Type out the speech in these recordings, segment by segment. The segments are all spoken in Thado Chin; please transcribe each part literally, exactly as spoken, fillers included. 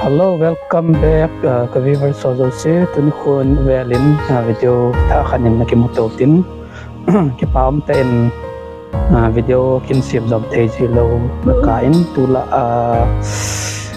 Hello, welcome back, uh, ka viewers ho jouse. Tuni khun velin, uh, video thah khat in na kimu tou tin, kipa um tah in, uh, video kin sem jom thei ji lou na kah in, tulai, uh,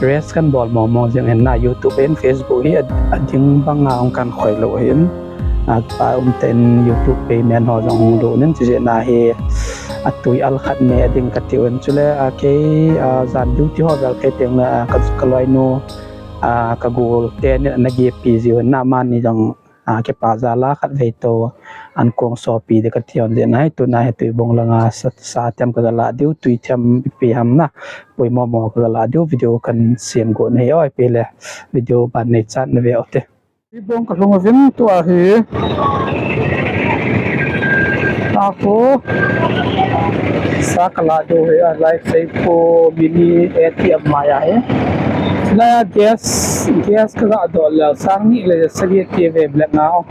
rest kan bol mong mong jing in na, YouTube in, Facebook hi a, ading banga hung kan khoi lou ahin. Ah, kipa um tah in YouTube payment ho jong hung lut in, chujeh a hi atui al khat ne ading kati uvin, chule, ah, kei, ah, jan duty ho vel kei teng le, ah, ka, ka loinu, ah, ka gol teni ana gepi jiu na, amani jong, ah, kipa jal a khat vei tou an kong sopi ding kati uvin, jeh a hi tuna hi Tuibong langa sa, sa them ka ga lah diu, tui them ipi ham na, poimo mo ka ga lah diu, video kan sem got na hi, oi, ipi le video ban nei chan na ve u te. Tuibong ka lhung uvin tua hi. Ako. Sa ka lah diu hi a, lai Seipu mini A T M mai a hi. Lai a gas, gas ka ga doh le sang ni le sagi ti ve black na o.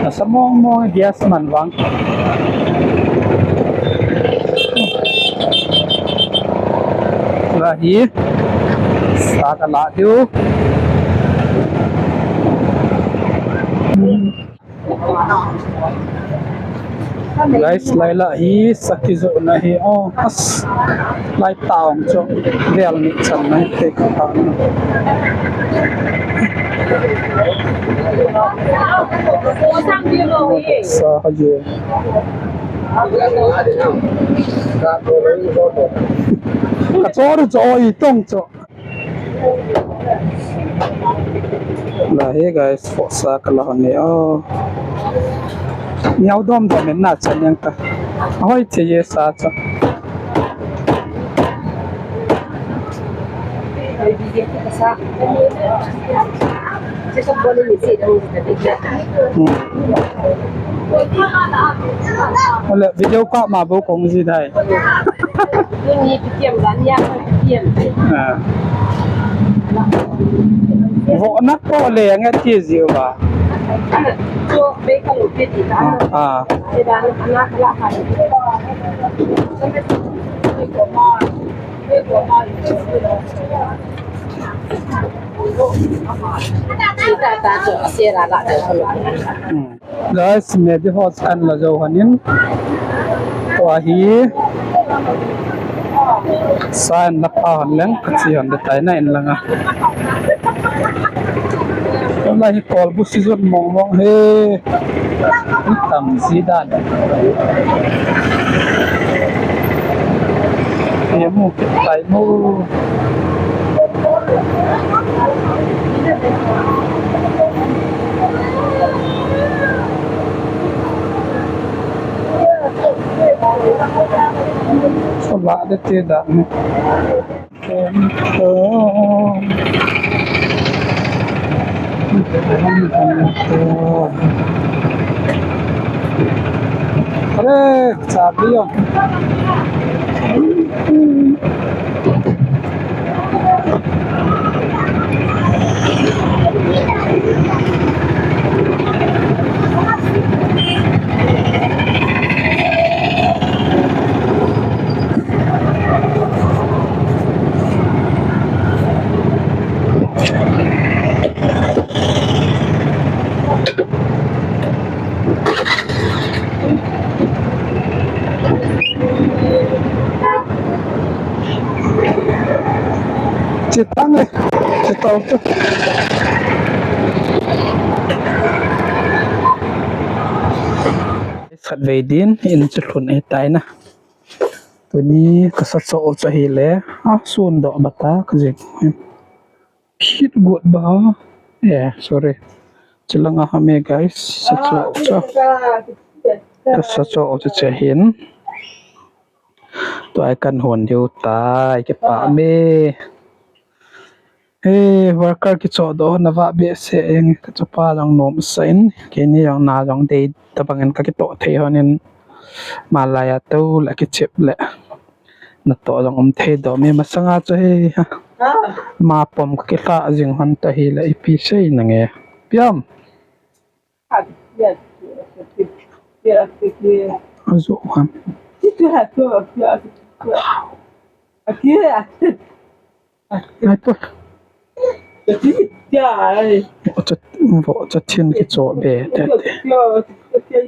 Na sa mong mong gas man vang. Lai hi. Sa ka lah diu. Guys, lai lah hi sa kijoh na hi. Oh, as. Lai tong chu. Vel ni chan na hi te ka pa. Sa ha je. Ka chor cho i tong cho. Lai hi guys, phosa ka la hon ni o. Niau dom dom in na chan yang ta. Hoi che ye sa cha. Hmm. Ole, video ka ma bo kong ji dai. Tuni P T M dan ya P T M. Ah. Vo na ko le nga ti ji ba. Jo be ka lo pe ti ta. Ah. E dan na ka la ka. Guys, medi ho sa kan la jou hon in. Tua hi. Sa an la pa hon leng, ka chi hon de tai na in langa. Tua la hi kolbu season mong mong hi. Tam ji dan. Emu, tai mu. Sola de te da. Are, sabi yun. Chitang eh, chitang tu. Khatvei din in chu lhun ahi tai na. Tuni ka sa cho u chu ahile, a sun doh bata ka jing. Phit got ba. Eh, sorry. Chilanga hame guys, sa cho u chu. Ka sa cho u chu che hin. Tua kan hon diu tai, kipa me. Eh, worker kichoh doh na va behseh eng, ka chapa jong nom sa in, keini jong na jong dei tabang in ka kitoh thei hon in, malai a tou le kichep le na toh jong um thei doh me masanga chu he ha. Ma pom ka kila jing hon ta hi le ipi sei na nge. Piam. Ajo han. Ai po. Cha, cha thin kichoh be te te.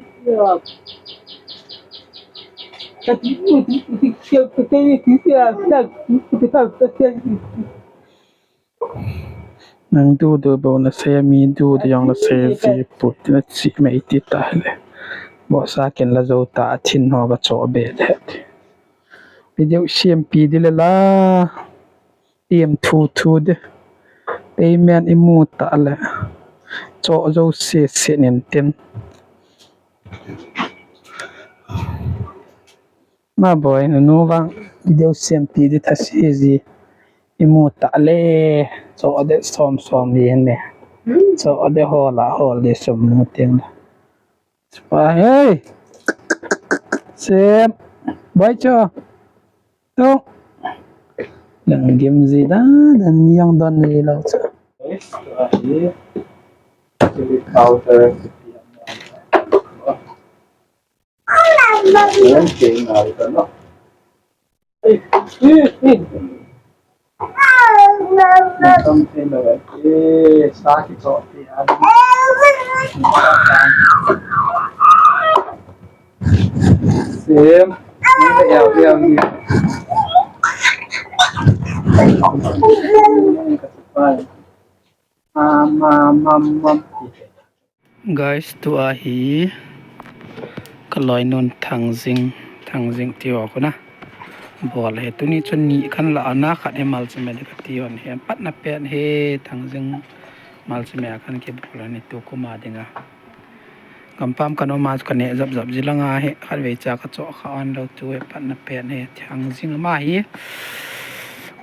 Nang dudu bou nasei, mi dudu jong nasei ji put, nachi mai ti ta le. Bosa ken la jou ta, athin ho kachoh be le. Video siampi di le la. Tiam thu thu di. Payment imu ta le. Choh jou se se nin tin. Ma boi, nunu vang video siampi di thase ji. Imu ta le, choh de som som di hen le. Choh de hol a hol di som nu ting le. Chupa, hey! Sem! Boi cho! Tu! Lang gim ji da, dan yang don ji lo cho. Chili powder. Same. Guys, tua hi kaloinun Thangjing, Thangjing ti ho khu na. Bol hi tuni chun ni khan la ana khat hi malchame le kati hon hi. Patna pen hi Thangjing malchame a khan kibol ani tu kuma dinga. Gampam kano ma kane jap jap ji langa hi khatvei cha kachoh kha on lo tu hi patna pen hi Thangjing ama hi.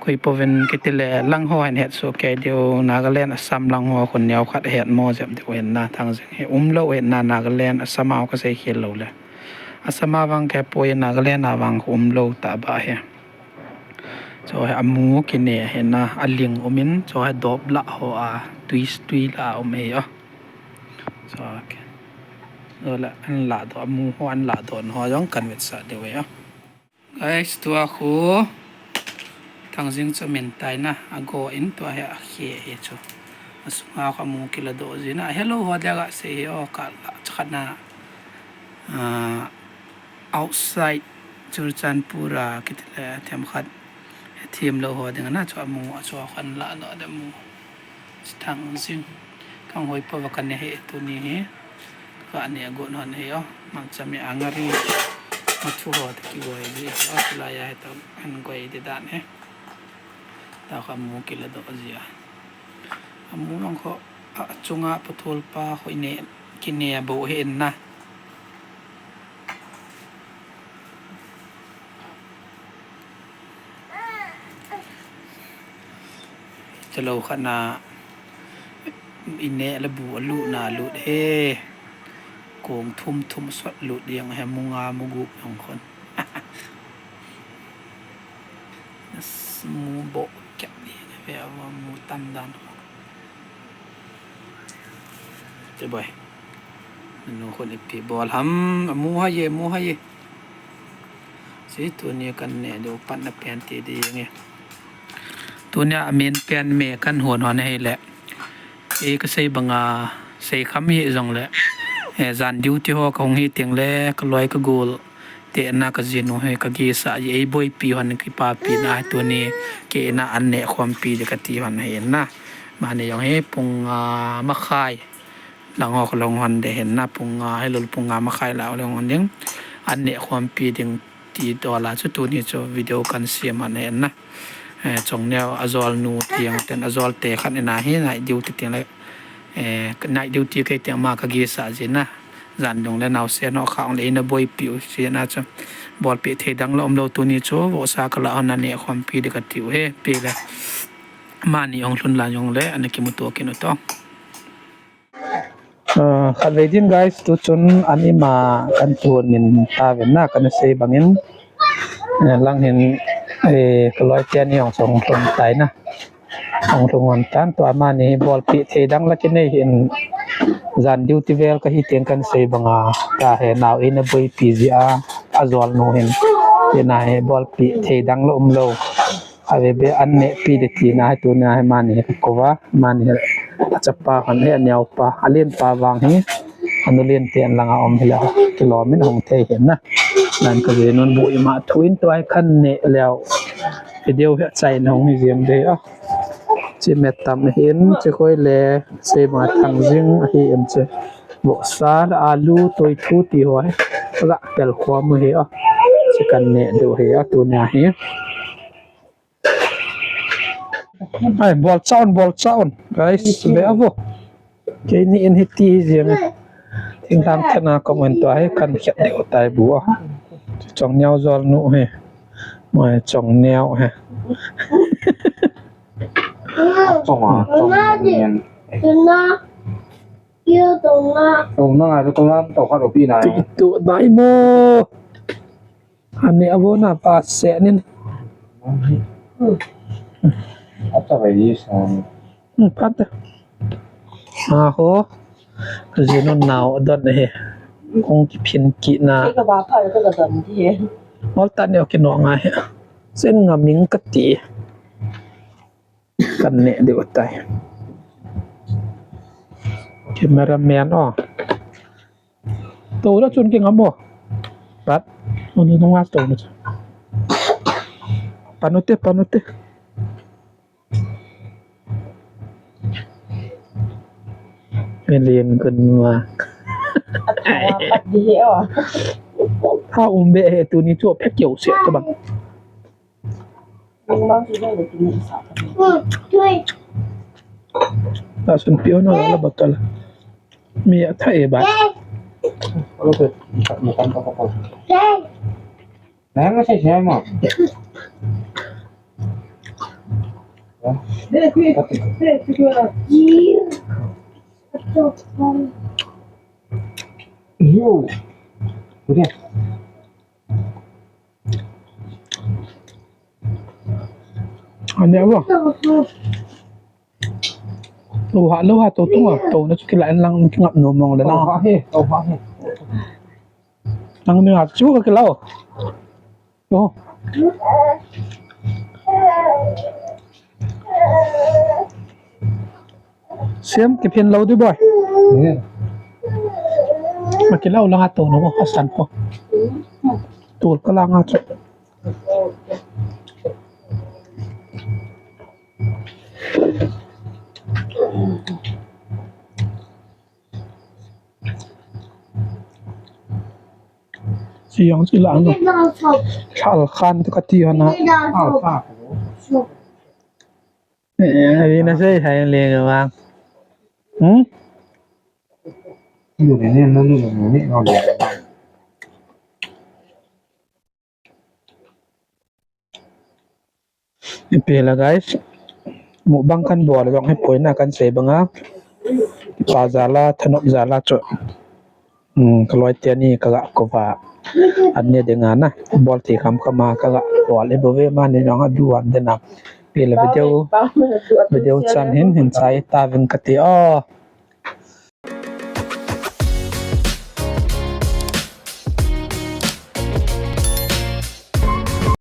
Koi pouvin kiti le lang ho hin het soh kei diu, Nagaland Assam lang ho khu neo khat het mo jep diu hin na Thangjing hi um lou hin na Nagaland Assam a ho kasei khel lou le. Assam a vang kei poi Nagaland a vang khu um lou ta ba hi. Cho hi amu kine hin na aling um in cho hi dop la ho a tui tui la um hi o. Cho kei. Lo la an la do amu ho an la do ho jong kan vetsah diu hi o. Guys, tua khu Thangjing chu min tai na, ago in tua hi akhe hi chu. Asunga khu amu kila do ji na, hello ho dia ga sei hi o ka la chakhat na, ah, outside Churachandpur a kiti le themkhat, themlou ho ding na chu amu, achu khan la do de mu. Thangjing. Kang hoi pa va kan ne he tuni hi. Ka ne gon hon he o. Malchame a ngari. Mathu ho te kigoi ji. O, la ya he to an goi de dan he. Ta kha mu kila do ji a. Amu long kho a chunga pathol pa hoi ne kine bo he na. Chalou khat na ine la bu alut na lut he. Kong thum thum sot lut diang he munga mugup yong khon. Nas mu bo kep ni ve awa mu tan dan khon. Te boy. Nu khun ipi bol ham, amu ha ye, mu ha ye. Si tuni kan ne do patna pen ti di nge. Tuni a min pen me kan hon hon he le. E ka sei banga sei kham hi jong le. E jan duty ho ka hung hi ting le ka loi ka gol. Te na ka jinu he ka gisa ye ei boipi hon kipapi na tuni ke na an ne khompi de ka ti hon he na. Mani jong he pung, ah, makhai. Lang ho ka long hon de hen na pung nga, hello pung nga makhai la long hon ding. An ne khompi ding ti dola chu tuni chu video kan siam hon hen na. Eh, chong neo ajol nu tiang ten ajol te khat ina hi night duty tiang le. Eh, night duty kei tiang ma ka gisa ji na. Jan dung le nau se no kha ong le ina boipi u ji na chu. Bolpi thei dang lo um lo tuni chu vosa ka la hon na ne khompi de ka ti u he pi le. Mani ong lhun la jong le ana kimuto kin u to. Ah, khatvei din guys, tu chun an ima kan tun min ta ven na kan sei bangin, eh, lang hin, eh, ka loi te ni ong song hlun tai na. Ong hlun ngon tan tua mani bolpi thei dang la kinei hin jan duty vel ka hi tiang kan sei banga ta he nau ina boipi ji a, ajol nu hin. Ina he bolpi thei dang lo um lo. Khatvei be an nehpi ding tina hi tunia hi mani hi ka kou a, mani hi achapa khan hi aneopa, alenpa vang hi, anu lenten langa um hi la, kilom in hung thei hin na. Nan ka jinun bu ima thu in tua hi khan neh leo. Video hi achaina hung hi jeng ding a. Chi met tam hin, chi khoi le, sei ma thang jing hi em chi. Vohsa, alu, toithu ti ho hi. Ka pel khom u hi a. Chi kan neh diu hi a tunia hi. Ai, bol chaun, bol chaun. Guys, be avo. Keini in hiti jeng. Thinglhang thena comment tua hi kan khet diu tai bu a. Chong neo jol nu hi. Mai chong neo hi. Chong a, chong neo. Tuna. Tuna ngai, tuna, tau khat opi nai. Tu, tu, nai mo. Ani abo na pa se nin. Ata bai san. Hmm, pat. Aho. Ka jinun nao don he. Kong ki phin ki na. Ka ba pha ka don ki he. Ol ta ne ki no nga he. Sen nga ming ka ti. Kan neh diu tai. Cameraman o. Tou la chun kingam o. Pat. Unu nunga tou na chun. Panute, panute. Alien kun ma. Atawa pat di he o. Ha umbe he tuni chu phe keu se to bang. Lasun pio na la batal. Mi a thai ba. Nang ma sai sai ma. Yo. Udah. Ani abo. Lo ha, lo ha, to tunga, to na chu kila en lang kingap no mong le na. To ha he, to ha he. Nang ni ha chu ka kila o. To. Siam kiphin lo di boy. Ma kila o lang ha to no ko, asan ko. Tul ka lang ha chu. Siang sila ano. Sal khan tu kati hana. Eh, abi na sei hai le ga bang. Hmm? Lu ne ne no lu ne ne no le. Ipi la guys, mukbang kan bol jong hi poina kan sei banga, pa jala thanop jala chu. Hmm, ka loi te ni ka ga ko va. An ne de nga na, bol ti kham kham a ka ga bol e bo ve ma ni jong a du an de na. Ipi la video, video chan hin hin chai ta vin ka ti o.